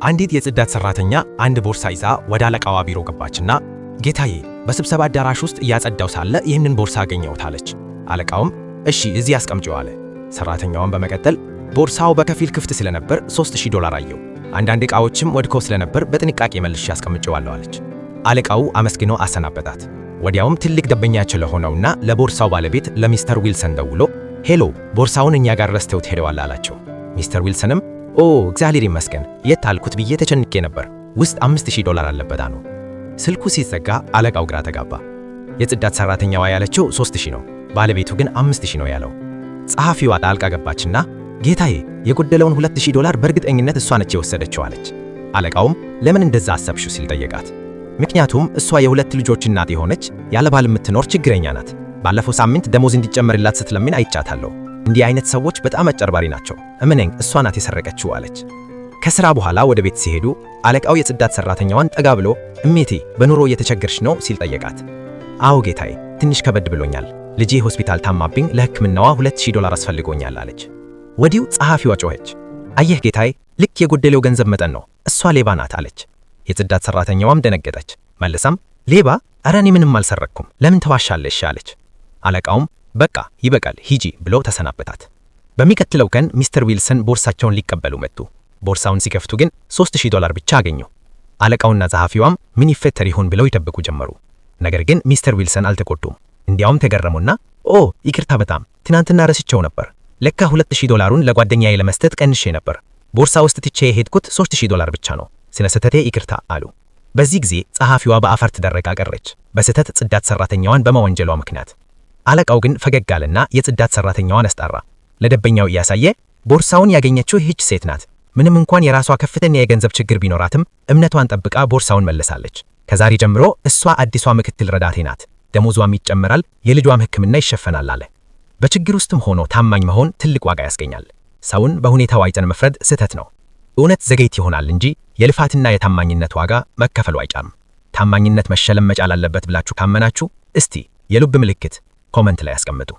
አንዲት የጽዳት ሰራተኛ አንድ ቦርሳ ይዛ ወደ አለቃዋ ቢሮ ገባችና "ጌታዬ፣ በስብሰባ አዳራሽ ውስጥ እያጸዳው ሳለ ይህንን ቦርሳ አገኘሁት" አለች። አለቃውም "እሺ፣ እዚህ አስቀምጪው" አለ። ሰራተኛዋም በመቀጠል "ቦርሳው በከፊል ክፍት ስለነበር 3000 ዶላር አየሁ። አንዳንድ ዕቃዎችም ወድቀው ስለነበር በጥንቃቄ መልሼ አስቀምጬዋለሁ" አለች። አለቃው አመስግኖ አሰናበታት። ወዲያውም ትልቅ ደንበኛቸው ለሆነውና ለቦርሳው ባለቤት ለሚስተር ዊልሰን ደውሎ "Hello፣ ቦርሳውን እኛ ጋር ረስተውት ሄደዋል" አላቸው። ሚስተር ዊልሰንም "ኦ፣ እግዚአብሔር ይመስገን፣ የት አልኩት ብዬ ተጨንቄ ነበር። ውስጥ 5000 ዶላር አለበት" አሉ። ስልኩ ሲዘጋ አለቃው ግራ ተጋባ። የጽዳት ሰራተኛዋ ያለችው 3000 ነው፣ ባለቤቱ ግን 5000 ነው ያለው። ጸሐፊዋ ጣልቃ ገባችና "ጌታዬ፣ የጎደለውን 2000 ዶላር በእርግጠኝነት እሷ ነች የወሰደችው" አለች። አለቃውም "ለምን እንደዛ አሰብሽ?" ሲል ጠየቃት። "ምክንያቱም እሷ የሁለት ልጆች እናት የሆነች፣ ያለ ባል የምትኖር ችግረኛ ናት። ባለፈው ሳምንት ደሞዝ እንዲጨመርላት ስትለምን አይቻታለሁ። እንዲህ አይነት ሰዎች በጣም አጭበርባሪ ናቸው። እመነኝ፣ እሷ ናት የሰረቀችው" አለች። ከስራ በኋላ ወደ ቤት ሲሄዱ አለቃው የጽዳት ሰራተኛዋን ጠጋ ብሎ "እሜቴ፣ በኑሮ እየተቸገርሽ ነው?" ሲል ጠየቃት። "አዎ ጌታዬ፣ ትንሽ ከበድ ብሎኛል። ልጄ ሆስፒታል ታማብኝ ለሕክምናዋ 2000 ዶላር አስፈልጎኛል" አለች። ወዲያው ጸሐፊዋ ጮኸች። "አየህ ጌታዬ፣ ልክ የጎደለው ገንዘብ መጠን ነው። እሷ ሌባ ናት" አለች። የጽዳት ሰራተኛዋም ደነገጠች። መልሳም "ሌባ? ኧረ እኔ ምንም አልሰረቅኩም፣ ለምን ትዋሻለሽ?" አለች። አለቃውም "በቃ ይበቃል፣ ሂጂ" ብሎ ተሰናበታት። በሚቀጥለው ቀን ሚስተር ዊልሰን ቦርሳቸውን ሊቀበሉ መጡ። ቦርሳውን ሲከፍቱ ግን 3000 ዶላር ብቻ አገኙ። አለቃውና ጸሐፊዋም ምን ይፈጠር ይሆን ብለው ይጠብቁ ጀመሩ። ነገር ግን ሚስተር ዊልሰን አልተቆጡም። እንዲያውም ተገረሙና "ኦ፣ ይቅርታ፣ በጣም ትናንትና ረስቼው ነበር። ለካ 2000 ዶላሩን ለጓደኛዬ ለመስጠት ቀንሼ ነበር። ቦርሳ ውስጥ ትቼ የሄድኩት 3000 ዶላር ብቻ ነው። ስለ ስህተቴ ይቅርታ" አሉ። በዚህ ጊዜ ጸሐፊዋ በአፍረት ደርቃ ቀረች፣ በስህተት ጽዳት ሰራተኛዋን በመወንጀሏ ምክንያት። አለቃው ግን ፈገግ አለና የጽዳት ሰራተኛዋን አስጠራ። ለደንበኛው እያሳየ "ቦርሳውን ያገኘችው ይህች ሴት ናት። ምንም እንኳን የራሷ ከፍተኛ የገንዘብ ችግር ቢኖራትም እምነቷን ጠብቃ ቦርሳውን መልሳለች። ከዛሬ ጀምሮ እሷ አዲሷ ምክትል ረዳቴ ናት። ደሞዟም ይጨመራል፣ የልጇም ሕክምና ይሸፈናል" አለ። በችግር ውስጥም ሆኖ ታማኝ መሆን ትልቅ ዋጋ ያስገኛል። ሰውን በሁኔታው አይተን መፍረድ ስህተት ነው። እውነት ዘግይታ ይሆናል እንጂ የልፋትና የታማኝነት ዋጋ መከፈሉ አይቀርም። ታማኝነት መሸለም መቻል አለበት ብላችሁ ካመናችሁ እስቲ የልብ ምልክት comment ላይ አስቀምጡ።